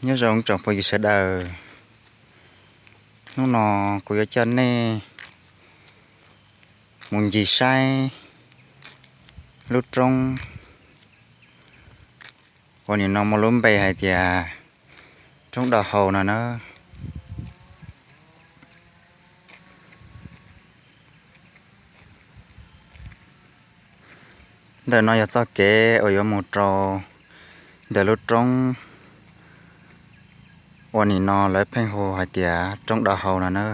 Nyob zoo tsoom phooj ywg sawv daws, hnub no kuv yuav coj nej mus ncig saib lub roob uas nim no muaj lub npe hais tias roob Dau Hau no na. Ntawm no yog txoj kev uas yuav mus rau ntawm lub roob uas nim no lawv pheej hu hais tias roob Dau Hau no na.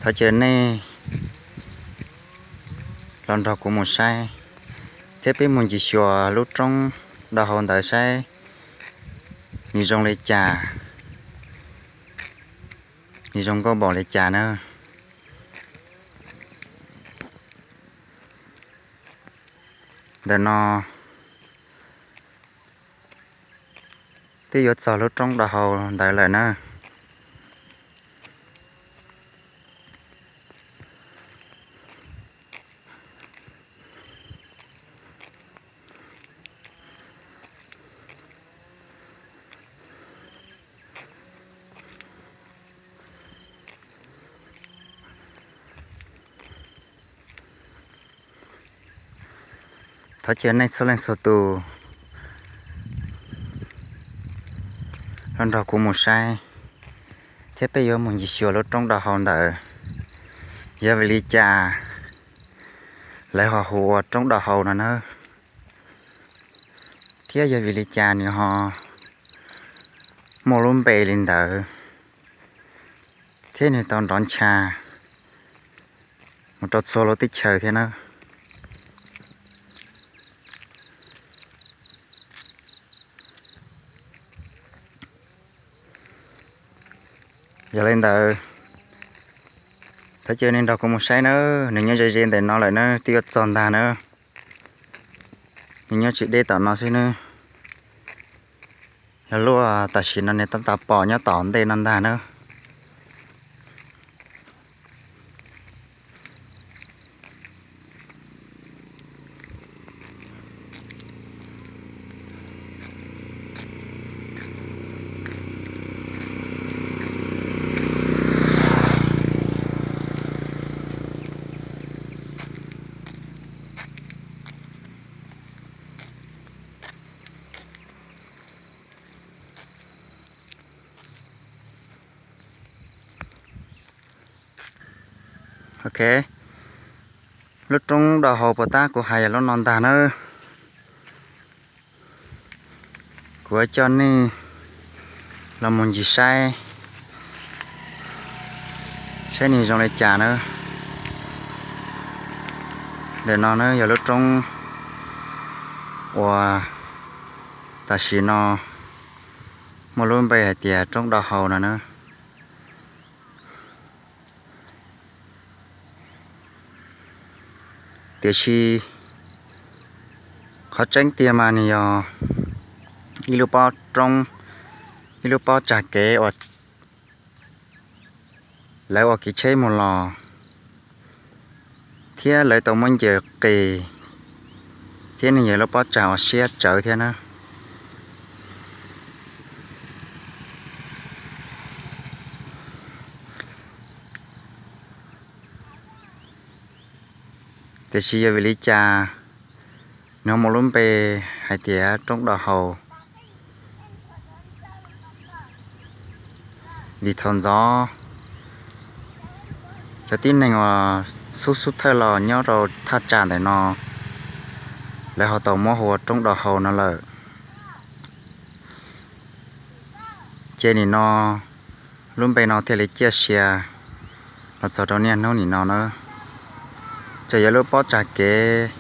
Thov caw nej los nrog kuv mus saib thiab peb mus ncig xyuas lub roob Dau Hau ntawd saib nws zoo li cas, nws zoo nkauj npaum li cas na. Ntawm no twb yuav txog lub roob Dau Hau ntawd lawm na. Thov caw nej txhua leej txhua tus los nrog kuv mus saib thiab peb yuav mus ncig xyuas lub roob Dau Hau ntawd, yog vim li cas lawv ho hu ua roob Dau Hau no na, thiab yog vim li cas nws ho muaj lub npe li ntawd thiab nws tau nrov ncha mus rau txhua lub teb chaws thiab na. Yog li ntawd, thov caw nej nrog kuv mus saib na, nws nyob ze ze ntawm no lawm na, twb yuav txog ntag na. Nws nyob tsis deb tom no xwb na. Yog luaj tam sim no nej tab tom pom nyob tom ntej no ntag na. Ok, lub roob Dau Hau puas tab kuv hais yog lub no ntag na. Kuv coj nej los mus ncig saib, saib nws zoo li cas na. Ntawm no na yog lub roob uas tam sim no muaj lub npe hais tias roob Dau Hau no na. Tiam sis qhov tseeb tiag mas nws yog ib lub pob roob, ib lub pob tsag kev uas lawv ua kev tsheb mus los, thiab lawv tau muab ncaws qis, thiab nws yog lub pob tsag uas siab tsawv thiab na. Tiam sis yog vim li cas nws ho muaj lub npe hais tias roob Dau Hau? Vim thaum ntxov cov tib neeg uas xub xub thawj los nyob rau thaj tsam ntawm no, lawv ho tau muab hu ua roob Dau Hau no lawm. Ces nim no lub npe no thiaj li ciaj sia los txog rau niaj hnub nim no na. Txawm yog lub pob tsag kev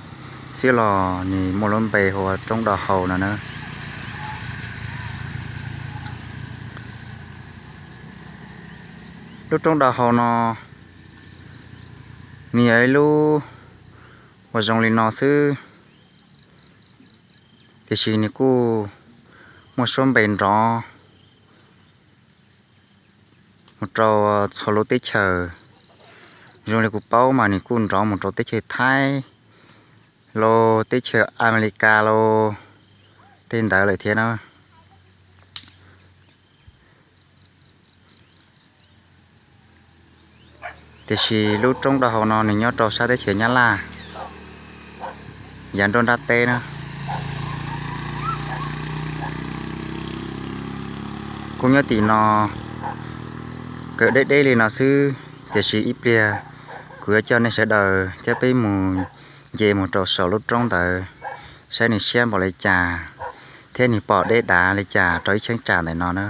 xwb los nws muaj lub npe hu ua roob Dau Hau no na. Lub roob Dau Hau no nws yog ib lub uas zoo li no xwb, tiam sis nws kuj muaj suab npe nrov mus rau txhua lub teb chaws, Zoo li kuv paub mas nws kuj nrov mus rau teb chaws Thaib los teb chaws Amelikas los tej ntawd lawm thiab na. Tiam sis lub roob rau hauv no nws nyob rau sab teb chaws Nyab Laj, yav nruab nrab teb na. Kuj nyob tim no kawm deb deb li no xwb, tiam sis ib pliag kuv yuav coj nej sawv daws thiab peb mus nce mus rau saum lub roob ntawd, saib nws siab npaum li cas thiab nws pom deb dav li cas rau ib cheeb tsam ntawm no na.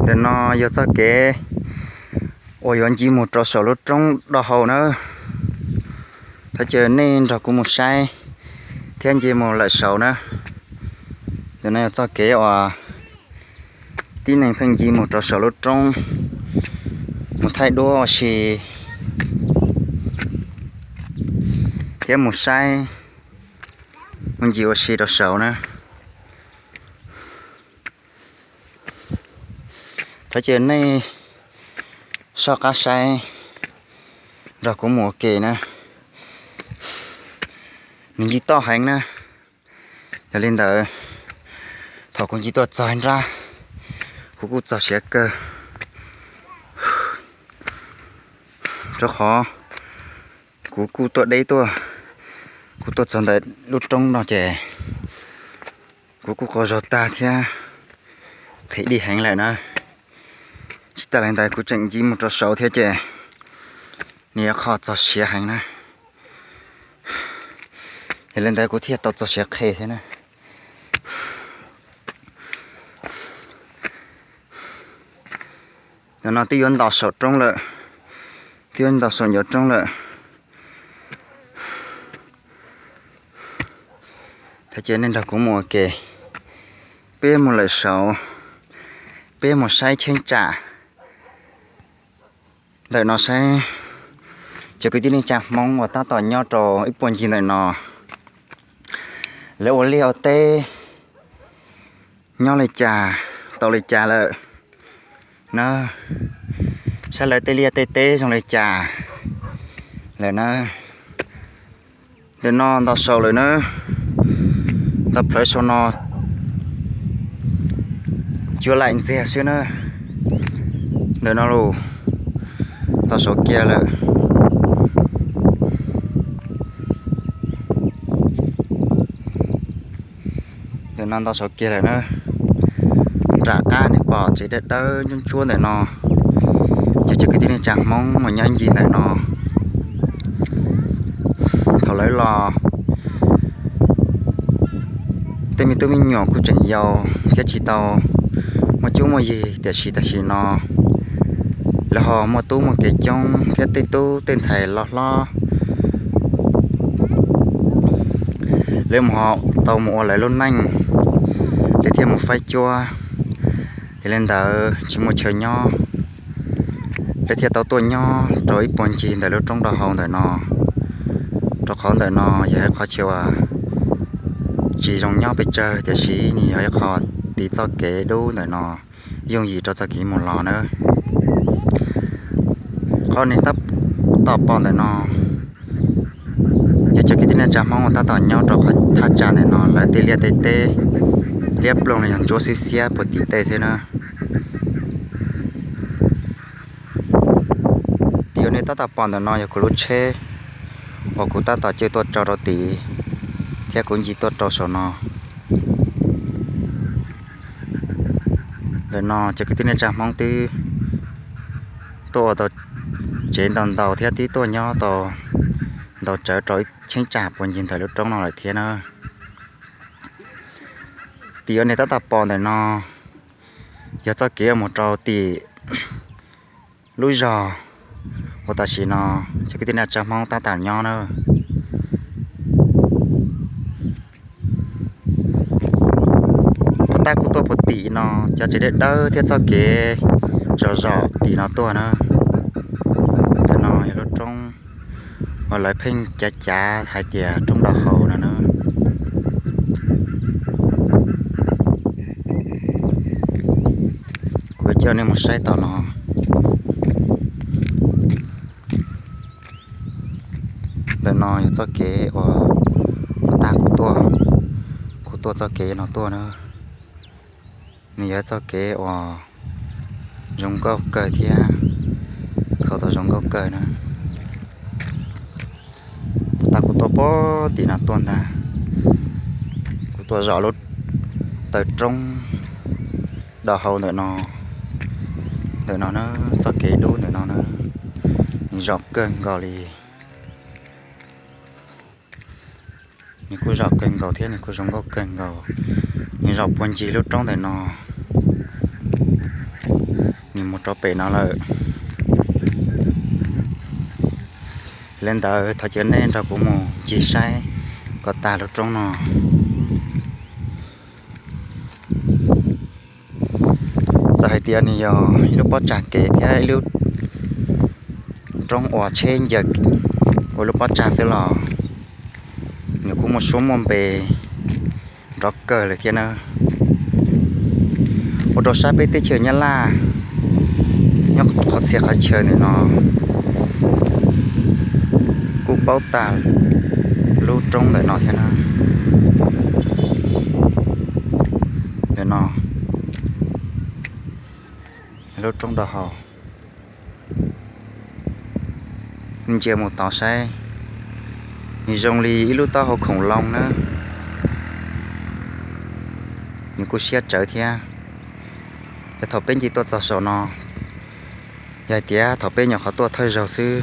Ntawm no yog txoj kev uas yuav nce mus rau saum lub roob do hau na. Thov caw nej nrog kuv mus saib thiab nce mus lawm saud na. Ntawm no yog txoj kev uas tib neeg pheej nce mus rau saum lub roob, mus thaij duab ua si thiab mus saib, mus ncig ua si rau saud na. Thov caw nej soj qab saib, nrog kuv mus ua ke na. Nws ncig toj heev na. Yog li ntawd, thaum kuv ncig tuaj txog nrab, kuv kuj txog siav kawg, rau qhov kuv kuj tuaj deb tuaj, kuv tuaj txog ntawm lub roob no ces kuv kuj qaug zog tag thiab qhis dij heev lawm na. Tsis tas li ntawd kuv tseem nce mus rau saud thiab ces nws yuav qhov txog siav heev na. Yog li ntawd kuv thiaj tau txog siav qhe thiab na. Ntawm no twb yuav ntos saum roob lawm, twb yuav ntos saum ncov roob lawm. Thov caw nej nrog kuv mus ua ke, peb mus lawm saud, peb mus saib cheeb tsam ntawm no saib. Cov kwv tij neej tsa Hmoob uas tab tom nyob rau ib puag ncig ntawm no, lawv ua liaj ua teb nyob li cas, tau li cas lawm na, saib lawv tej liaj tej teb zoo li cas lawm na. Ntawm no nto saum lawm na, tau plhawv saum no cuag laim ntxiag xwb na. Ntawm no los nto saum kiag lawm. Ntawm no nto saum kiag lawm na. Nram qab nej pom tsev dawb dawb ntsuab ntsuab ntawm no, yog cov kwv tij neej tsa Hmoob uas nyob ncig ntawm no. Thaum lawv los, tej me tub me nyuam kuj tseem yau thiab tsis tau muaj cuab muaj yig, tiam sis tam sim no lawv ho muaj tub muaj kev coob thiab tej tub tej ntxhais loj hlob, lawv mus ho tau mus ua lawv lub neej, lawv thiaj mus faib cuab. Yog li ntawd tsis muaj chaw nyob, lawv thiaj tau tuaj nyob rau ib puag ncig ntawm lub roob do hau ntawm no, rau qhov ntawm no yog ib qhov chaw uas tsis zoo nyob pes tsawg, tiam sis nws yog ib qho tiv txoj kev dub ntawm no yooj yim rau txoj kev mus los na. Qhov nej tab tom pom ntawm no yog cov kwv tij neej tsa Hmoob tab tom nyob rau qhov thaj tsam ntawm no, lawv tej liaj tej teb liab ploog los yog ntsuab xwb xiab puag tim tej xwb na. Tim uas nej tab tom pom ntawm no yog kuv lub tsheb uas kuv tab tom caij tuaj rau rau tid, thiab kuv nce tuaj rau saum no. Ntawm no cov kwv tij neej tsa Hmoob twb tuaj ua tau tsev ntau ntau thiab twb tuaj nyob tau ntau tsawv rau ib cheeb tsam puag ncig ntawm lub roob no lawm thiab na. Tim uas nej tab tom pom ntawm no yog txoj kev mus rau tim lub zos uas tam sim no cov kwv tij neej tsa Hmoob tab tom nyob na. Puag ta kuv tuaj puag tim no, cov tsev dawb dawb thiab txoj kev zom zom tim no tuaj na. Ntawm no yog lub roob uas lawv pheej cav cav hais tias roob do hau no na. Kuv coj nej mus saib tom no. Ntawm no yog txoj kev uas, uas tag kuv tuaj, kuv tuaj txoj kev no tuaj na. Nws yog txoj kev uas zoo nkauj kawg thiab kho tau zoo nkauj kawg na. Tag kuv tuaj pem tim no tuaj ntag, kuv tuaj zom lub taw roob dawb hau ntawm no, ntawm no na, txoj kev dub ntawm no na, nws zom kawg nkaus li. Nws kuj zom kawg nkaus thiab nws kuj zoo nkauj kawg nkaus. Nws zom puag ncig lub roob ntawm no, nws mus rau pem no lawm. Li ntawd thov caw nej nrog kuv mus ncig saib kom tag lub roob no. Txawm hais tias nws yog ib lub pob tsag kev thiab ib lub roob uas tsheb ncaws ua lub pob tsag xwb los nws kuj muaj suab muaj npe nrov kawg lawm thiab na. Ua rau sab peb teb chaws Nyab Laj nyob qhov txhia qhov chaw ntawm no kuj paub tag lub roob ntawm no thiab na. Ntawm no lub roob dawb hau, ntsia mus tod saib, nws zoo li ib lub taub hau khoom loo na. Nws kuj siab tsawv thiab. Yog thaum peb ncig tuaj txog saum no, yog hais tias thaum peb nyuam qhuav tuaj thawj zaug xwb,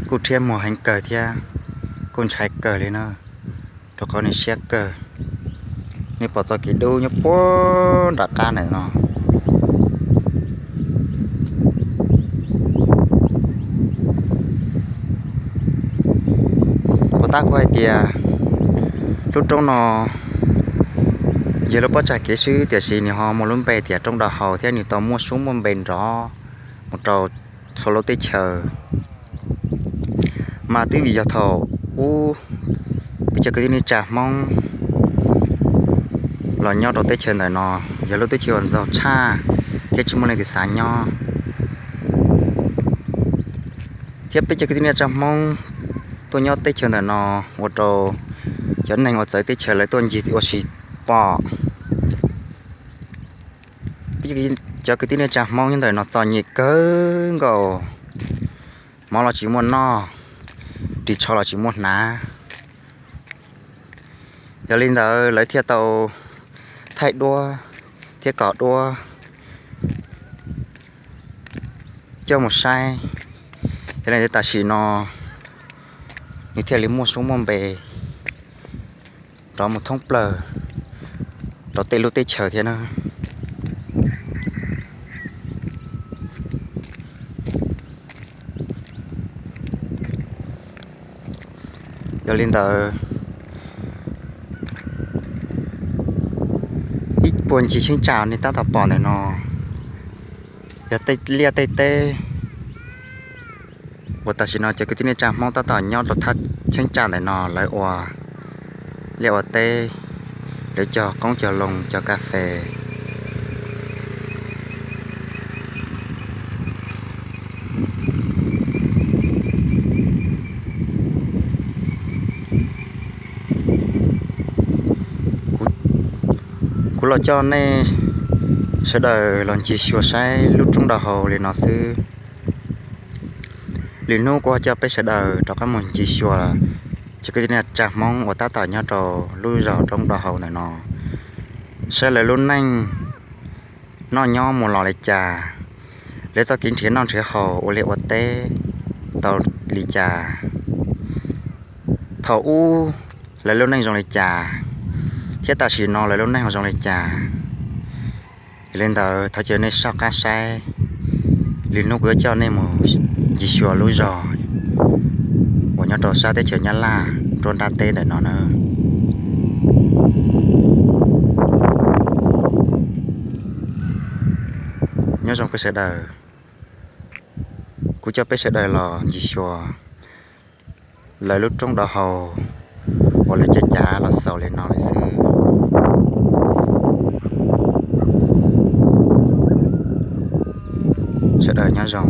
kuj rhiab muag heev kawg thiab kuj ntshai kawg li na, rau qhov nws siab kawg. Nej pom txoj kev dub nyob puag nram qab ntawm no. Puas tab kuv hais tias lub roob no yog lub pob tsag kev xwb, tiam sis nws ho muaj lub npe tias roob dawb hau thiab nws tau muaj suab muaj npe nrov mus rau txhua lub teb chaws. Mas twb vim yog thaum ub peb cov kwv tij neej tsa Hmoob los nyob rau teb chaws ntawm no, yog lub teb chaws uas ntxaug tshaj thiab tsis muaj leej twg xav nyob. Thiab peb cov kwv tij neej tsa Hmoob tuaj nyob teb chaws ntawm no ua rau cov neeg uas txawv teb chaws lawv tuaj ncig ua si pom. Peb cov kwv tij neej tsa Hmoob nyob ntawm no txom nyem kawg nkaus, mov los tsis muaj noj, ris tsho los tsis muaj hnav. Yog li ntawd lawv thiaj tau thaij duab thiab kom duab coj mus saib. Yog li ntawd tam sim no nws thiaj li muaj suab muaj npe rov mus thoob plaws rau tej lub teb chaws thiab na. Yog li ntawd, ib puag ncig cheeb tsam nej tab tom pom ntawm no yog tej liaj tej teb uas tam sim no cov kwv tij neej tsa Hmoob tab tom nyob rau thaj cheeb tsam ntawm no lawv ua liaj ua teb, lawv cog qoob cog loo cog kas fes. Kuv los coj nej sawv daws los ncig xyuas saib lub roob dawb hau li no xwb. Lwm hnub kuv ho coj peb sawv daws rov qab mus ncig xyuas cov kwv tij neej tsa Hmoob uas tab tom nyob rau lub zos roob dawb hau ntawm no, saib lawv lub neej noj nyob mus los li cas, lawv txoj kev nrhiav noj nrhiav haus ua liaj ua teb tau li cas, thaum ub lawv lub neej zoo li cas, thiab tam sim no lawv lub neej ho zoo li cas. Yog li ntawd thov caw nej soj qab saib, lwm hnub kuv yuav coj nej mus ncig xyuas lub zos uas nyob rau sab teb chaws Nyab Laj nruab nrab teb ntawm no na. Nyob zoo peb sawv daws, kuv coj peb sawv daws los ncig xyuas lawv lub roob dawb hau uas lawv cav cav los xaus li no lawm xwb. Sawv daws nyob zoo.